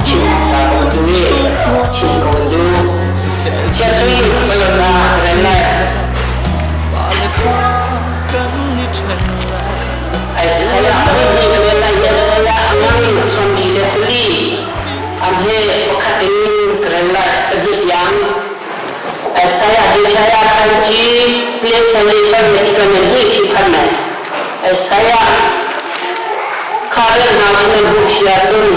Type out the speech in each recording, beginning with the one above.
Chim hmasa ko kan duh i chim ko kan duh. Chiatui Toyota rel lai. Isaiah nih rel lai Isaiah ngang sawmli le kuli an he pakhat in ka rel lai pahnih tiang. Isaiah Isaiah khan ci le sali kan i kan hi chi khan mai. Isaiah kha rel hna cu nan hmu si ahcun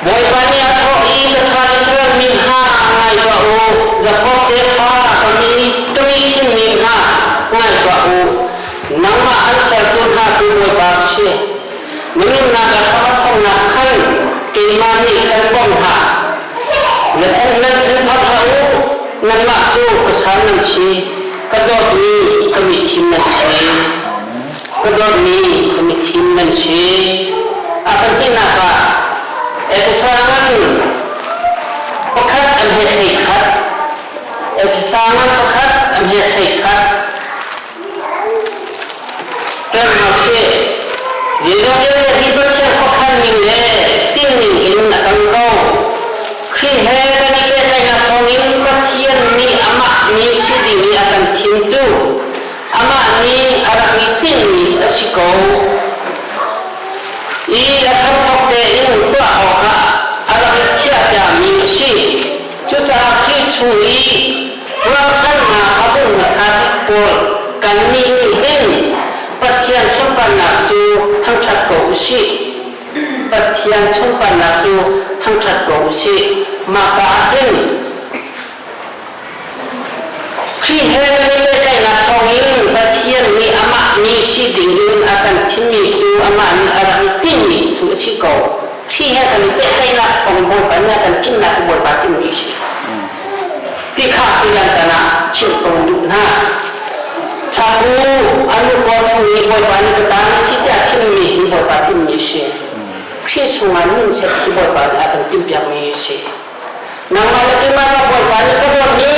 Bawipa nih a thawh i ka ṭha Israel mi hna ngai tuah u, Jakob tefa ka mi thimmi hna ngai tuah u. Nangmah an sertu hna cu Bawipa a si. Na nunnak a hram a thawknak khan keimah nih kan bawmh hna. Na thin nan thinphang hlah u, nanmah cu ka sal nan si, ka dawtmi ka mithim nan si. Ka dawtmi ka mithim nan si. A pahnihnak ah Efesa ngan pakhat an he thei khat. Efesa ngan pakhat an he thei khat. Ṭanhnak si. Jesuh hi Pathian khuakhan ning le tinhning in a kal ko. Khrih he kan i pehtlaihnak thawngin Pathian nih amah mi si ding i a kan thim cu amah nih a rak i tinhmi a si ko. I a hramthawk tein tuah awkah a rak i khiahciami a si. Cucaah Khrih chung i ruahchannak a um hmasa bik pawl kannih nih hin Pathian sunparnak cu thangṭhat ko u sih. Pathian sunparnak cu thangṭhat ko u sih. Mahka ah hin Khrih he kan i pehtlaihnak thawngin Pathian nih amah mi si dingin a kan thimmi cu amah nih a rak i tinhmi cu a si ko. Khrih he kan i pehtlaihnak thawngin Bawipa nih a kan thimnak cu Bawipa timhmi a si. Ti kha tutan ah chimh ko duh hna. Ṭhaku an nu paw chung i Bawipa nih ka ta na si tiah chimmi hi Bawipa timhmi a si. Khrih chungah nun set hi Bawipa nih a kan timhpiakmi a si. Nangmah le keimah zong Bawipa nih ka dawtmi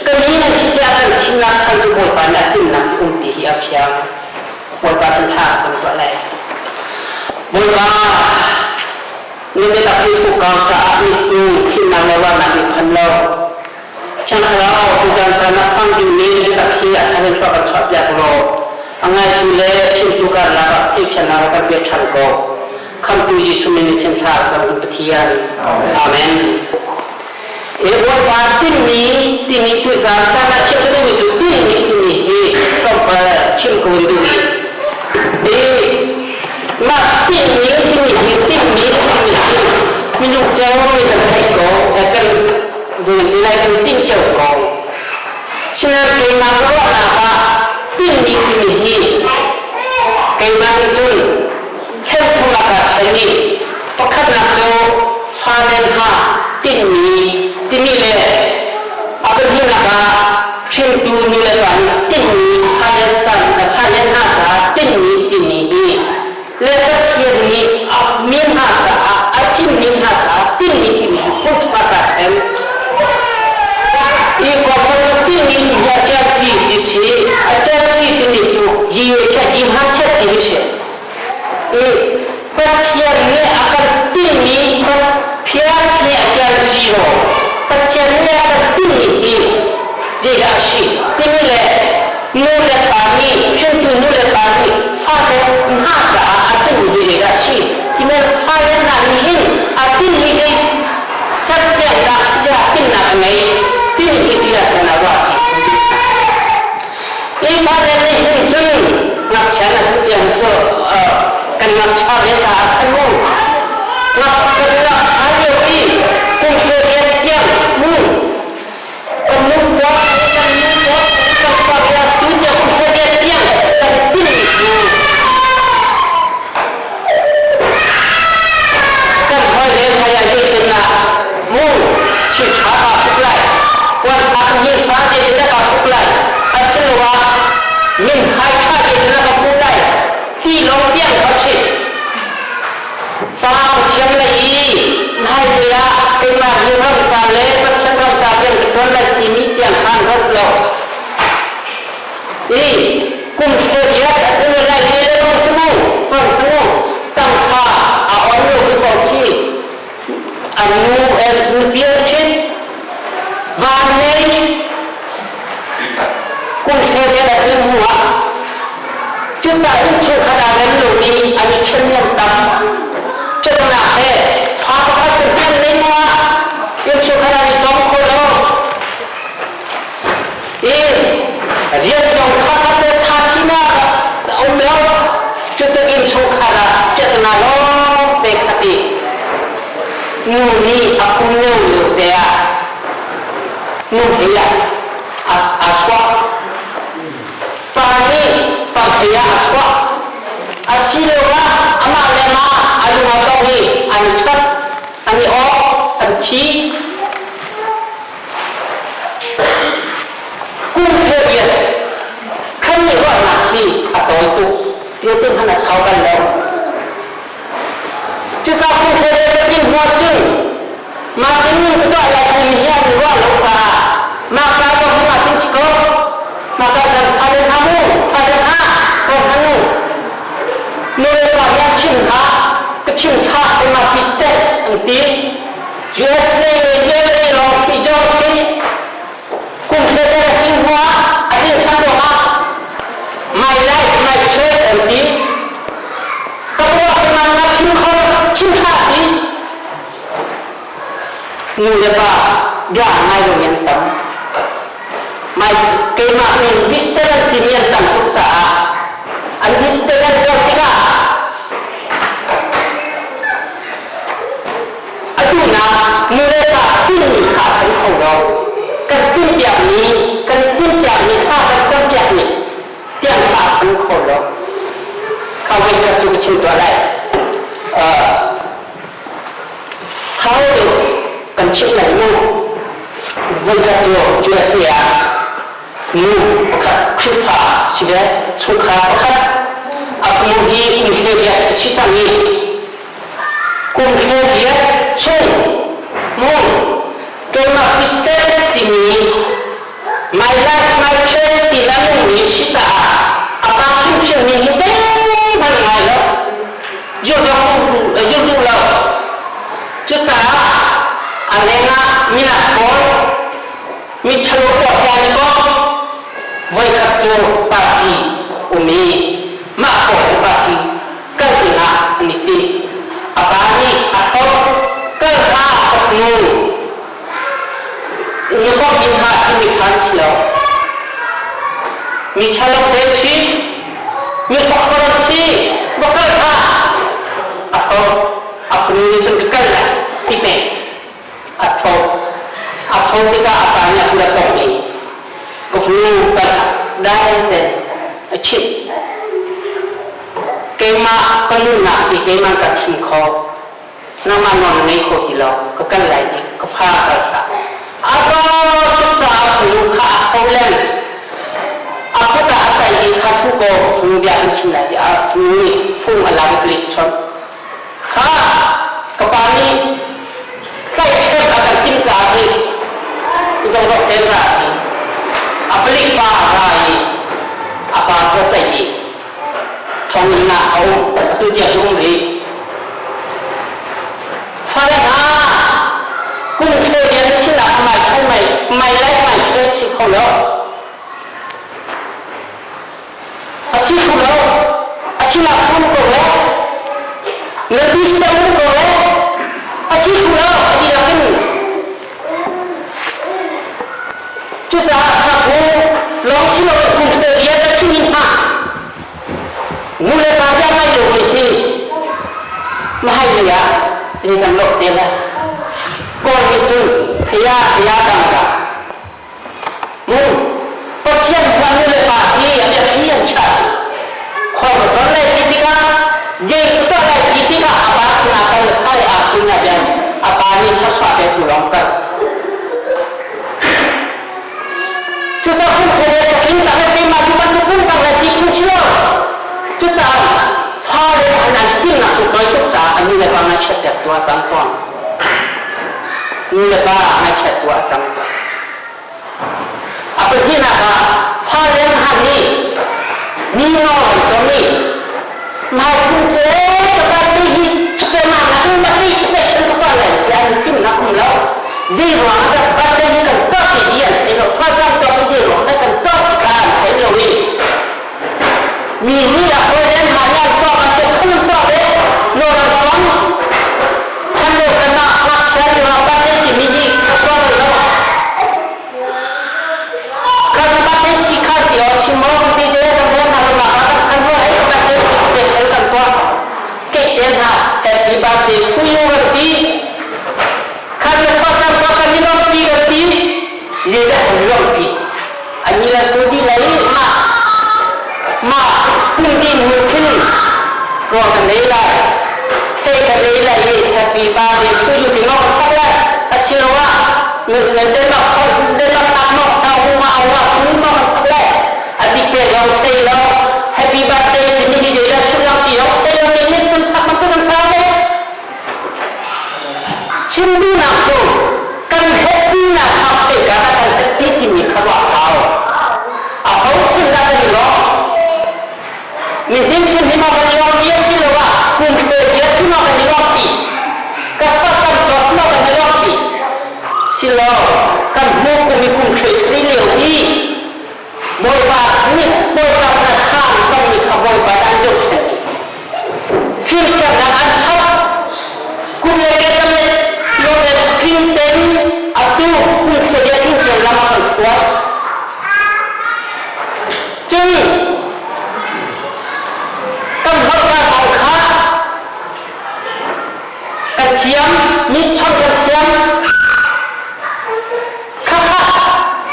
ka mi nan si tiah kan chimnak chan cu Bawipa nih a timhnak um ti hi a fiang. Bawipa sin thla ka cam tuah lai. Bawipa, na biatak hi fukau caah mithnu fimnak le ruahnak nih phan lo. Thiang Thlarau, tutan caan ah hmang dingmi na biatak hi a thar in chuah kan chuahpiak law, a ngaitu le chimtu karlak ah theihfiannak rak kan pe ṭhan ko. Khamhtu Jesuh min in sin thla cam in Pathian. Amen. E Bawipa tinmi timi tuzaan caan ah chim ka duhmi cu tinmi timi hi tlawmpal chim ko in duh i i mah tinmi timi hi tinmi timi hi minung cio mi kan theih ko kan ti lai kan tinh cio ko sinain keimah ka ruahnak ah tinmi timi hi keimah nih cun Ṭhenthumnak ah ṭhen i pakhatnak cu fale hna tinhmi timi le a pahnihnak ah hringtu nulepa nih tinhmi fale caan fale hna caah tinhmi timi hi le Pathian nih a mi hna caah a thimmi hna caah tinhmi timi hi phunthum ah kaa ṭhen. Hi kong cu tinhmi ti hi a ṭialci ti si. A ṭialci timi cu yi chiat yi hman chiat ti hi si. I Pathian nih a kan tinhmi Pathian hi a ṭial zero. Pathian nih a kan tinhmi hi zeidah a si timi le nu le pa nih hringtu nu le pa nih fale hna caah a tinhmi hi zeidah a si timi fale hna nih hin a tinhmi zei serpiak dah tiah tinhnak a ngei timi hi tiah kan ruah ṭi. Hi fale nih hin cun ngakchia na tu tiang cu kan ngakchia ve caah khan mu ngak kan ngakchia lio i kum hleiriat tiang mu kan nu khua kan nu khua kan pa khua tu tiang kum hleiriat tiang kan tin cu kan hoi le hmai ah zeitin ah mu chiṭha kaa hruk lai puanṭha kan hi fa zeitin ah kaa hruk lai asiloah min hai ṭha zeitin ah ka hmuh lai ti lawng tiang kha si Sang thiam lei i hmailei ah keimah hi ram ca le Pathian ram ca tiang ka ṭuan lai timi tiang khan ruat lo i kum hleiriat a tlun lai le lawng cu mu fang cu mu tangka Cucaah innchungkhar aa rem lomi an i ṭhen an tam. Cucaah he fa pakhat kan ṭhen ning ah innchungkhar an i tong kho lo. I rian zong kha te tha thinak a um lo. Cutuk innchungkhar ah piatna lawng te khat i nu nih a kum lio lio te ah nu hlei ah aa chuah. Pa nih pangphei ah a chuah. Asiloah amah le amah a lung a tong i an i that, an i awk, an thi. Kum period khan nih ruahnak hi a tawi tuk. Tiatin hmanh a sau bal lo. Cucaah kum period a tin hnu ahcun mah cu ka tuah lai timi hi an i ruah lo caah mah ka ruah hnu ah cun si ko. Mah ka kan fale hna mu, fale hna, ko hna nu. Nu le pa nih an chim hna, ka chim hlah, keimah Christian an ti. US lei le USA lawng khi jong khi kum hle le hin hnu ah a din than ruangah my life, my choice an ti. Ka ruah keimah na chim kho, chim hlah ti. Nu le pa bia ngai lomi an tam. Mai keimah nih Mister an timi an tam tuk caah an Mister an tuah tikah atu nak nu le pa tinmi kha kan kho lo. Kan tinpiakmi kan tinpiakmi kha kan cawnpiakmi tiang kha kan kho lo. Kha voi khat cu ka chim tuah lai. Sau deuh kan chimh lai mu. Voikhat cu USA ah nu pakhat Khrihfa si ve chungkhar pakhat a pu hi kum 18 a chi cang i kum 18 chung mu keimah Christian timi my life my choice ti na nungmi si caah a pa hrimhrim nih hi zeihmanh a ngai lo. Zulh duh lo. Cucaah a lengah minak pawl miṭhalo tuah hna kong voikhat cu party um i mah pawl hi party kal dingah an i tim. A pa nih a hlawt kal hlah ka hnu. Na bawmh in hlah timi kha an si lo. Mi ṭhalo te si, mi hrokhrol an si, va kal hlah. A tho. A phun nih cun ka kal lai ti peng. A tho. A tho tikah a pa nih a kut a tongh i ka fanu kal hlah dai tein a chimh. Keimah ka nunnak hi keimah ka thim kho. Nangmah nawl na ngei kho ti lo, ka kal lai i ka fa kal hlah. A pa tuk caah fanu kha a tho len. A kut ah a tlaih i kha thu kaw fanu bia kan chim lai tiah fanu nih fung a lak i palik a chawnh. Kha ka pa nih tlaihhrem a kan timh caah hi i dongdok tein ra ti. A palik pa a ra i a pa cu a tlaih i thonginn ah a um. Atu tiang um rih. Fale hna, kum thleirian na sinah mai chung mai mai lai mai chung si kho lo. A si kho lo. A sinah um ko le. Na bista um ko le. A si kho lo. A ti lakin. Cucaah thaku lawng si lo kum thleirian na sinin hna. Nu le pa bia ngai lomi hi mahai lei ah zei kan lawh te lai. Kawl nih cun phaya phaya dang ka. Mu Pathian hna nu le pa hi a biapi an chiah. Khua ka ton lai ti tikah je ka tuah lai ti tikah a pa sinah kan sai a kun ah bian a pa nih thlasua pe tu lawng kan. Cucaah phung le patling tak le keimah cu bantuk phung cang lai ti phung si lo. Cucaah fale an an timnak cu toi tuk caah a nu le pa ngaihchiat piak tu a cang tawn. Nu le pa ngaihchiat tu a cang tawn. A pahnihnak ah fale han nih mi nawl an cawn i mai phung cu ka pa ti hi chukema na um ba ti special ka pa lai ti an timnak um lo. Zei ruang ah dah birthday hi kan tuah ti hi an thei lo. Thlacam tuah hi zei ruang dah kan tuah ti kha an thei lo i mi nih a hawi Happy birthday to you kan ti. Khan le fakam fakam i lawmpi kan ti. Zeidah kan lawmpi? Ani la tu di lai ma ma pumpi nu thil ruang kan nei lai. Thei kan nei lai i happy birthday to you ti maw kan sak lai. Asiloah nan denok denok tak mok chau ma awa tu maw kan sak lai. A dik pe lo thei lo happy birthday timi hi zeidah sullam ti lo thei lo te nih kan sak bantuk kan sa ve. Chim duhnak cu kan happy nak hak te ka kan happy timi kha ruah hau. A ho sin dah kan i lawm? Nihin chun hi maw kan i lawm ti asiloah kum te vial ti maw kan i lawm ti? Ka fa kan dawt maw kan i lawm ti? Silo kan hmu kum i kum hrei lio hi Bawipa nih Bawipa na thlam tongmi kha Bawipa nih an zohkhenh i fimthiamnak an chap. Kum le ke tam le lawle tling tein atu kum khuaria tling lam a kan hruai. Cun kan holhka kong kha kan thiam, mi chawnh kan thiam. Khakha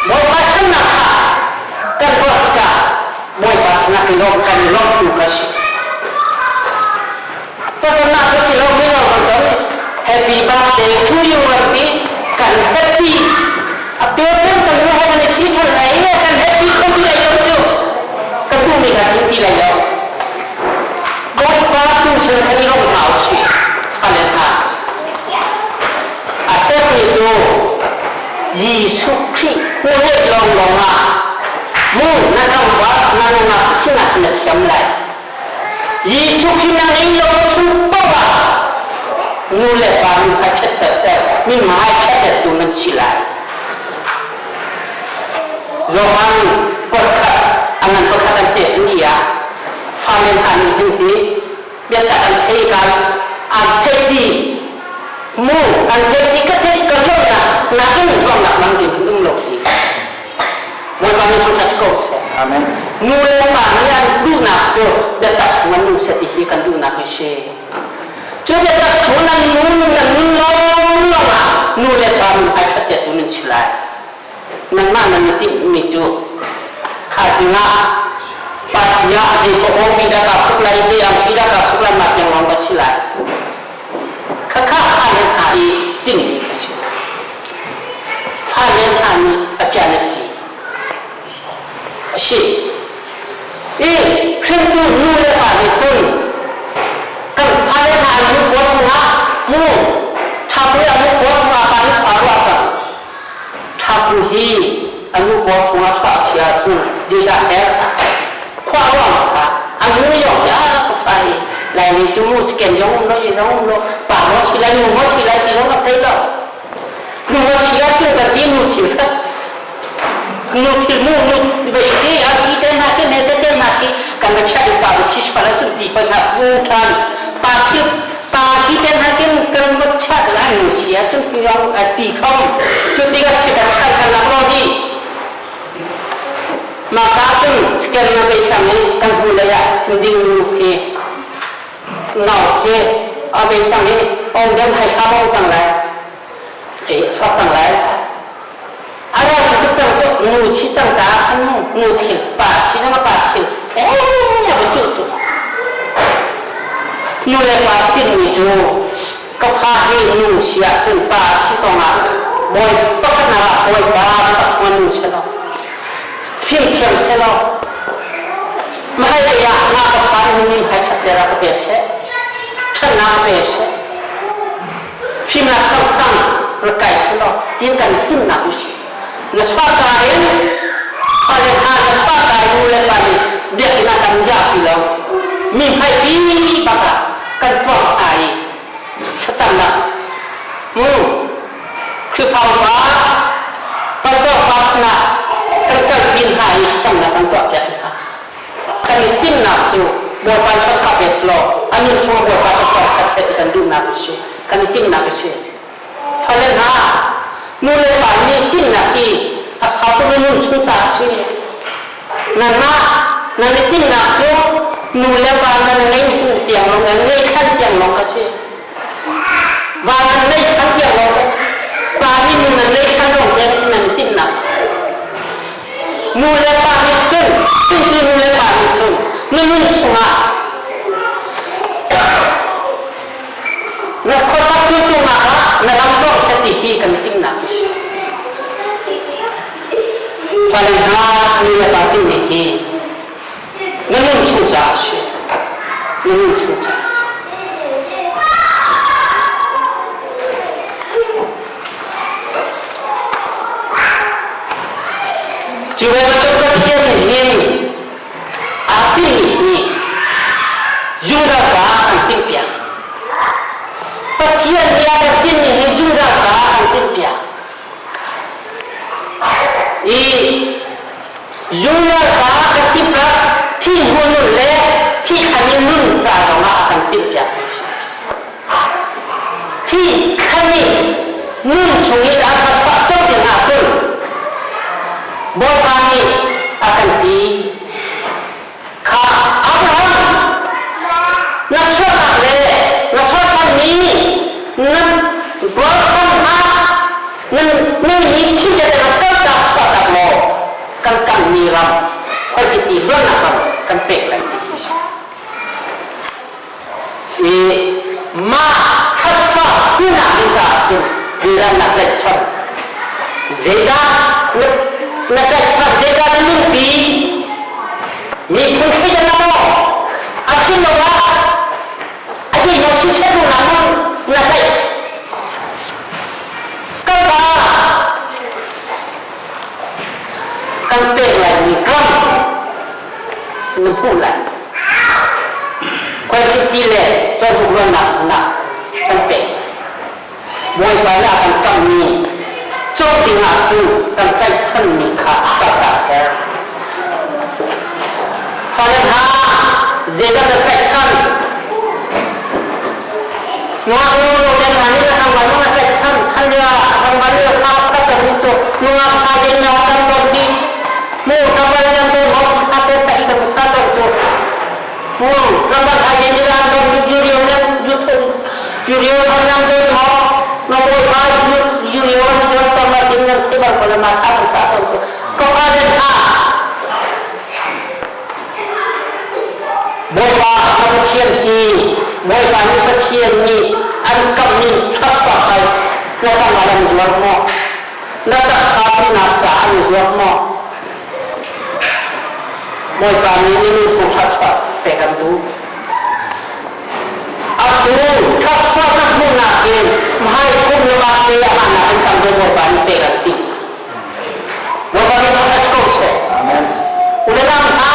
Bawipa channak kha kan ruah tikah Bawipa sinah i lawm kan i lawmh tu ka si. Fatannak cu si lo mino kan ton happy birthday to you kan ti kan happy a pe kan kan ruah kan i si than lai kan happy kho ti lai lo cu kan duhmi kha tling ti lai lo. Bawipa tu sin khan i lawm hna usih. Fale hna A pekmi cu Jesuh Khrih hmuhlet lawnglawng ah mu na tlangval na nungak sinah na thiam lai. Jesuh Khrih na ngei lo chung paoh ah nu le pa nu a ṭhatter mi hmai ṭhattertu nan si lai. Johan pakhat a ngan pakhat an pek ni ah fale hna nih hin hi biatak an thei kan an theih ti mu an theih ti ka theih ka hlawhnak nakin hlawhnak lam ding um lo ti Bawipa nih thangṭhat ko seh. Amen. Nu le pa nih an duhnak cu biatak chung an nu seh ti hi kan duhnak hi si. Cu biatak chung nan nu nan nun lawng lawng ah nu le pa nun ai ṭhat tu nan si lai. Nangmah nan i timhmi cu kha dingah party ah zei paoh mi dah kaa hruk lai zei angki dah kaa hruk lai mah tiang lawng ka si lai. Khakha fale hna i timhmi a si. Fale hna nih Pathian a si. A si. I hringtu nu le pa nih cun kan fale hna an nu pawl chungah mu ṭha an nu pawl chungah pa nih pa ruah cang. Ṭhaku hi a nu paw chungah chuah a si ahcun zeidah herh? Khua ruang sa a nu yong te ah ka fa hi Laimi cu mu siken zong um lo yi zong um lo pa maw si lai nu maw si lai ti zong ka thei lo. Nu maw si ahcun ka ti nu thil kha nu thil mu nu vei ti a ti te na ki ne te te na ki kan ka chiah pa si sual ahcun ti hoi na bu than pa thil Pa hi te hna kin kan vut chat lai nu si ahcun ti rong a ti khom cu tikah chikat chan kan lak lo di mah ka cun scan na bei tang i kan hnu lei ah thim ding nu khi nau khi a bei tang i om dem hai hla bong cang lai ei chuak cang lai a ra tuk cang cu nu chi cang caah khan nu nu thil pa chi zong pa thil eh a va cuh cu nu le pa tinmi cu ka fa hi nu si ahcun pa si zongah bawi pakhatnak ah bawipa biatak chungah nu selaw fimthiam selaw mahal ah nga ka fa ni min hai ṭhat le ra ka pe seh ṭhatnak ka pe seh Fimnak sangsang rak kai selaw tiin kan timhnak u si. Na chuahka in fale hna na chuahka in nu le pa nih biakinn ah kan zahpi lo. Mi hmaipi bak ah kan tuak hna i thlacamnak mu Khrihfa upa pastor pa sinah kan kalpi hna i thlacamnak kan tuahpiak hna. Kan i timhnak cu Bawipa in thawchuah ve selaw a nun chungah Bawipa thawchuah khat seh ti kan duhnak a si. Kan i timhnak a si. Fale hna, nu le pa nih timhnak hi a sau tuk i nun chung ca a si. Nanmah nan i timhnak cu nu le pa nan ngei hnu tiang lawng nan ngei khan tiang lawng a si. Na nun chungah na khuasak tutunak ah na ram tuak seh ti hi kan timhnak a si. Fale hna nu le pa timhmi hi na nun chung caah a si. Na nun chung caah a si. Cu ve bantuk Pathian nih hin aa tinhmi hi zungzal caah a kan timhpiak. Pathian nih a kan tinhmi hi zungzal caah a kan timhpiak. I zungzal caah a kan timhpiak, thi hnu nun le thi khan in nun ca zongah a kan timhpiak. Thi khan in nun chung i a kan chuah colh ding ahcun Bawipa nih a kan ti. Kha Abraham, na chuahnak le na chuahchanmi na rualchan hna nan nih thil vialte na kaltak chuahtak law kan kammi ram khualpipi ruahnak ram kan pek lai ti hi si. I mah khatfa tinak ding caah cun zeidah na tlaihchan? Zeidah na tlaihchan? Zeidah na nunpi? Miphun thleidan ah maw? Asiloah a zeimaw siseh ruangah maw na tlaih? Kan pa kan pek laimi ram na hmuh lai. Khuaihliti le cawhnuk ruahnak hmanh ah kan pek. Bawipa nih a kan kamhmi cawk dingah cun kan tlaihchanmi kha kaltak her. Fale hna, zeidah na tlaihchan? Ngaknu le hna nih na tlangval na tlaihchan. Hallelujah, tlangval nih a sa kan cu nungak tha den na kan ton dih. Mu tlangval yang ton hok a te ta i ka sa ton cu. Mu tlangval tha den ni ran ton ju rio le ju thung ju rio thon yang ton hok no boy pa ju ju rio an ju ton ma tin nan te bang ko la ma tha sa ton cu. Ko pa den ha Bawipa na Pathian hi Bawipa nih Pathian nih an kamh ning thluachuah kai na tangah an zuar maw? Na taksa tinak caah an zuar maw? Bawipa nih minung chung thluachuah pek an duh. Atu thluachuah na hmuhnak in hmai kum le mah te amah nakin tam deuh Bawipa nih pek an timh. Bawipa nih thangṭhat ko seh. Amen. Unau hna,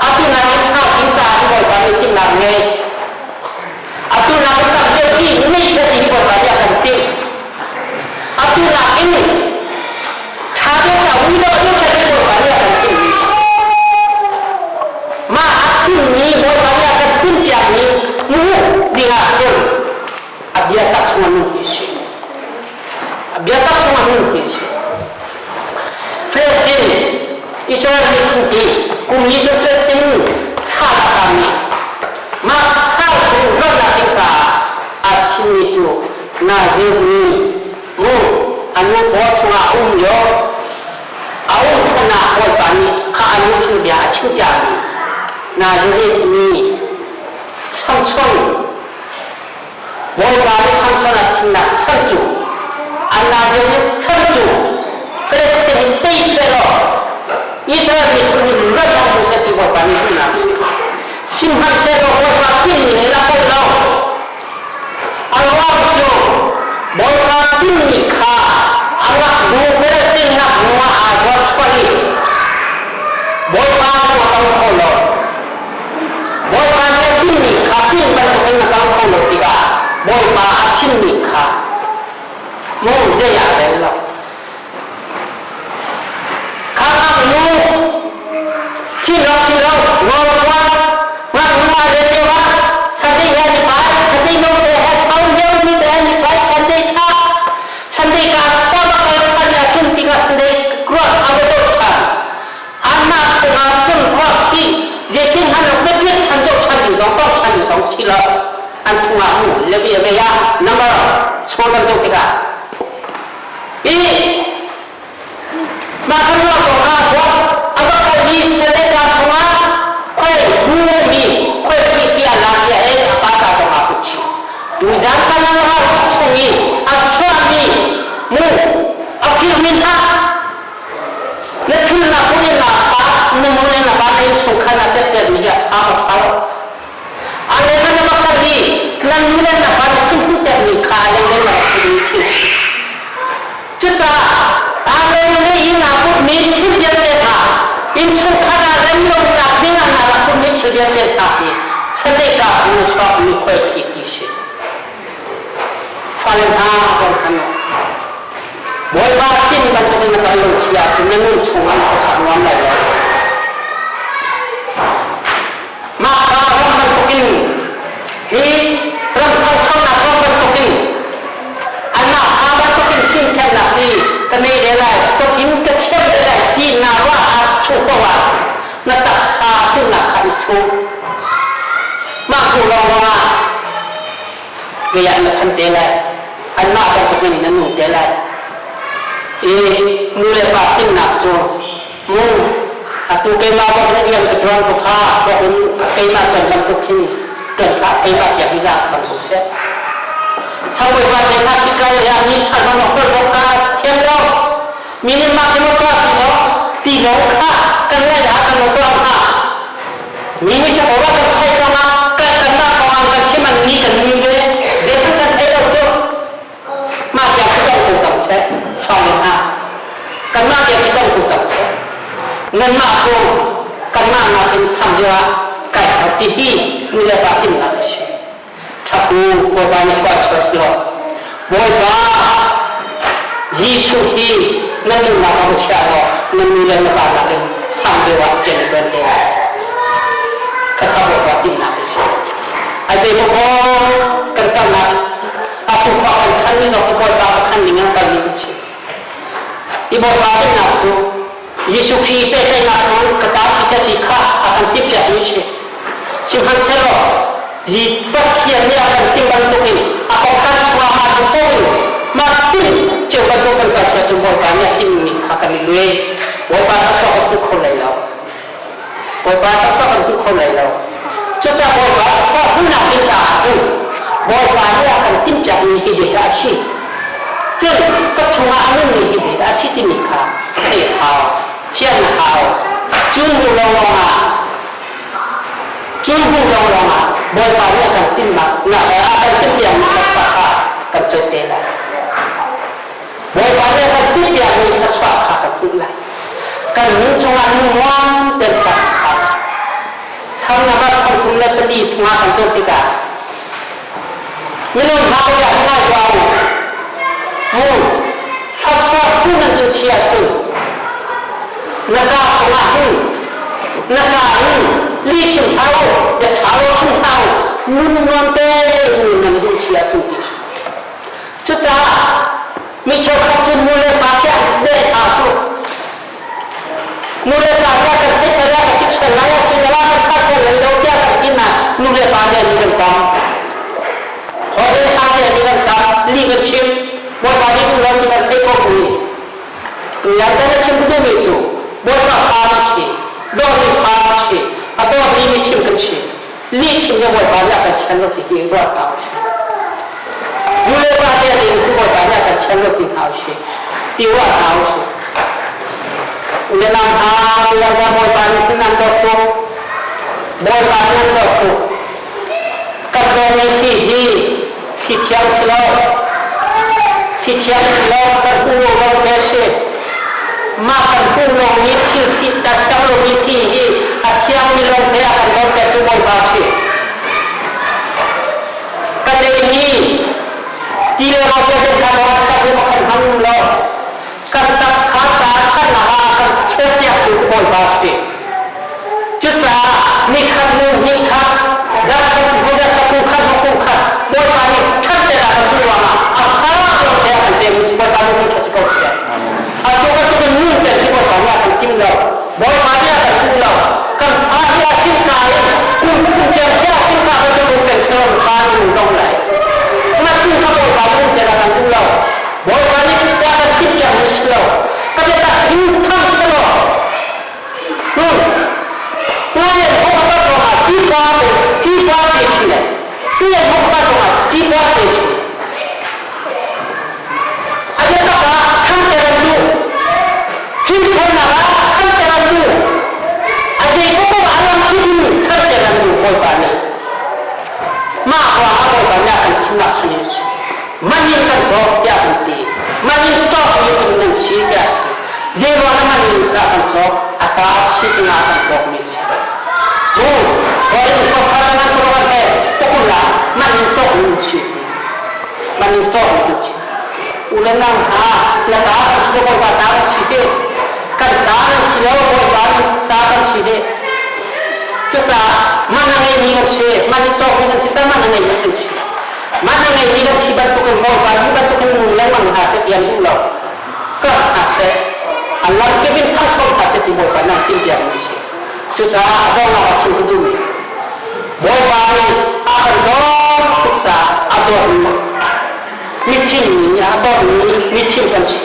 atu nakin tha ding caah hi Bawipa nih timhnak ngei. Atu nakin tam deuh hi ngei seh ti hi Bawipa nih a kan timh. Atu nakin ṭha deuh ca ui deuh deuh seh ti Bawipa nih a kan timhmi si. Mah a timhmi Bawipa nih a kan timhpiakmi hmuh dingah cun a biatak chung a nung hi si. Biatak chung a nung ti si. Filistin Israel miphun ti kum li cu Filistin sal a tangmi mah sal cu luatnak ding caah aa thimmi cu Nazir mi mu a nu paw chungah a um lio a um hlan ah Bawipa nih kha a nu chung bia a chim ciami Nazareth mi Samson Bawipa nih Samson a thimnak chan cu Anna nih chan cu Filistin in tei sehlaw Israel miphun nih luatnak hmu seh ti Bawipa nih duhnak a si. Sihmanhsehlaw Bawipa timhning in a kal lo. A ruang cu Bawipa timhmi kha a ngaknu Filistin ngaknu ah aa zuarchuah i Bawipa cu a kal kho lo. Bawipa nih a timmi kha tim bantukin na kal kho lo tikah Bawipa a chimmi kha mu zei ah rel lo. Kha ngaknu thilo thilo rawl kuan ngaknu a rel lio ah Sunday he an i pai Sunday no te he thau lio mi te an i pai Sunday kha Sunday ka khua va kal than ah cun tikah Sunday ruah a va dawt than Anmah cungah cun ruak ti zeitin han rak biapit han zoh ṭhan ding zong tawk ṭhan ding zong si lo. An phung ah mu levi a vei ah number chawl kan zoh tikah i mah kan ruah ko ah ruak a va kal i Senate chungah khoi bu tha ka tha lo. A leng na va kal i nan nu le na pa na thinhun termi kha a leng na rak thil thil si. Cucaah a leng le i naa putmi thil vialte hna, innchungkhar ah rem lonak ding ah naa rak putmi thil vialte hna hi sadeka nu chuak mi khuai thi ti si. Fale hna kong khan Bawipa sin bantukin na kal lo si ahcun na nun chungah na khuasak nuam lai lo. Mah ka ram bantukin hi ram thangchonak ram bantukin anmah kha bantukin fimthiamnak hi ka nei ve lai, tuk in ka thiam ve lai ti naa ruah ah chung paoh ah na taksa duhnak kha i chuh. Mah hnu lawnglawng ah kei ah na phan te lai. Anmah bantukin na nung te lai. I nu le pa fimnak cu mu atu keimah bak na rian ka ṭuan ko kha in keimah ṭuan bantuk khin ṭuan hlah keimah tiang hi za cang ko seh. Sabawipa te hna khi kai le ah mi sal hmang hol bok ka thiam lo. Mi nih mah khi tuah ti lo ti lo kha kan ngai ah kan tuah hna. Mi nih cu ko kan choi kong ah kan kanmah kong ah kan chim an ni kan ni ve ve kan kan thei lo cu. Mah tiang khi dong ku cang seh fale hna. Kanmah tiang khi dong ku cang seh. Nanmah cu kanmah nakin sang deuh ah kai hau ti hi nu le pa timhnak a si. Ṭhaku Bawipa nih khua chuah law Bawipa Jesuh hi na nunnak ah va chia law na nu le na pa nakin sang deuh ah rian na ṭuan te lai. Khakha Bawipa timhnak a si. Ai pe maw kan kalnak atu khua kan khan mi zong Bawipa ka khan ning an kal mi kan si. I Bawipa timhnak cu Jesuh Khrih pehtlaihnak thawng ka ta siseh ti kha a kan timhpiakmi a si. Sihmanhsehlaw hi Pathian nih a kan timh bantukin a kongkhan chungah mah duh paoh in mah timh cio bantuk kan kal sia cu Bawipa nih a timhmi kha kan i luai. Bawipa thlasawk kan hmu kho lai lo. Bawipa thlasawk kan hmu kho lai lo. Cucaah Bawipa thlasawk hmuhnak ding caah cun Bawipa nih a kan timhpiakmi hi zeidah a si? Cun ka chungah a nunmi hi zeidah a si timi kha theih a hau, fian a hau. Cu hnu lawnglawng ah cu hnu lawnglawng ah Bawipa nih a kan timhnak a kan timhpiakmi thluachuah kha kan coih te lai. Bawipa nih a kan timhpiakmi thluachuah kha kan hmuh lai. Kan nun chungah lungmuang tein kan cham. Salm number 34 chungah kan cawn tikah Minung hna bia hi ngai tuah u. Mu, thluachuah tu nan duh chi ahcun na kaa chungah hin na kaa in li chim hlah u, bia ṭha lo chim hlah u, nun nuam tein nun nan duh chi ahcun ti a si. Cucaah mi cheukhat cu nu le pa khi an leh hna cu Nu le pa kha kan theih kha ka sik lai a si la kan khat kan lo tiah kan ti na nu le pa nih an kan tam. Hore ha nih an kan tam, li kan chim, Bawipa nih duh lo ti kan theih ko mi. Tuyan kan chim duh mi cu Bawipa fa kan si, dawmi fa kan si, a dawmi mi chim kan si. Li chim le Bawipa nih a kan thian lo ti hi ruat hna usih. Nu le pa te nih Bawipa nih a kan thian lo ti hna usih. Ti ruat hna usih. Le nam ha tuan ka Bawipa nih hin an dawt tuk. Bawipa nih an dawt tuk. Kan dawmi hi hi hi thiang si lo. Hi thiang si lo kan hmu lo lo te si. Mah kan hmuh lomi thil thi a thiang lomi thi hi a thiangmi lawngte a kan dawttertu Bawipa a si. Ka neimi ti le rawl vialte kha lawng an tak i kan hmang lo. Kan taksa ca ṭhatnak ah a kan chiahpiaktu Bawipa a si. Cucaah nikhat hnu nikhat, zarhkhat hnu zarhkhat, kumkhat hnu kumkhat Bawipa nih ṭhatter a kan duh ruangah a ṭha lo te a kan pekmi si Bawipa nih ṭha si ko seh. Atu bantuk in nun ter hi Bawipa nih a kan tim lo. Bawipa nih a kan duh lo. Kan fa hi a hrinka in kum thum tiang khi a hrinka bantuk in kan cherom kha in um dong lai. Ngaknu kha Bawipa nih um ter a kan duh lo. Bawipa nih a kan timhpiakmi si lo. Ka biatak hin thang selaw Tuan ho ka ruangah cipa cipa ti thi le tu le Mah ruangah Bawipa nih a kan thimnak chan in a si. Man in kan cawk tiah kan ti. Man in cawkmi in nan si tiah a ti. Zei ruangah man in dah kan cawk? A ta si dingah kan cawkmi si. Cu Korin khuathar nan khuaruahhar he tukul ah man in cawkmi in si ti. Man in cawkmi in si. U le nau hna, na ta kan si lo, Bawipa ta kan si te. Kan ta kan si lo, Bawipa ta kan si te. Cucaah man a ngeimi kan si, man in cawkmi kan si, ta man a ngeimi kan si. Man a ngeimi kan si bantukin Bawipa nih bantukin nung lengmang hna seh ti an duh lo. Karh hna seh, an lamkip in thangso hna seh ti Bawipa nih an timhpiakmi a si. Cucaah a donghnak ah chim ka duhmi Bawipa nih a kan dawt tuk caah a dawtmi mithim a dawtmi mithim kan si.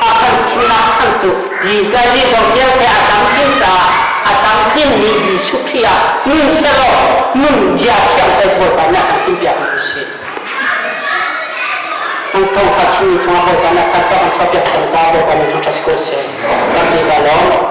A kan thimnak chan cu Jesuh vialte a tam tling caah a tam tlingmi Jesuh Khrih ah nun selaw nun zia thiang seh Bawipa nih a kan timhpiakmi a si. An thawngtha chimmi chungah Bawipa nih a kan tuah kan chuahpiak cang caah Bawipa nih thangṭhat si ko seh. Kan ti ka lawm.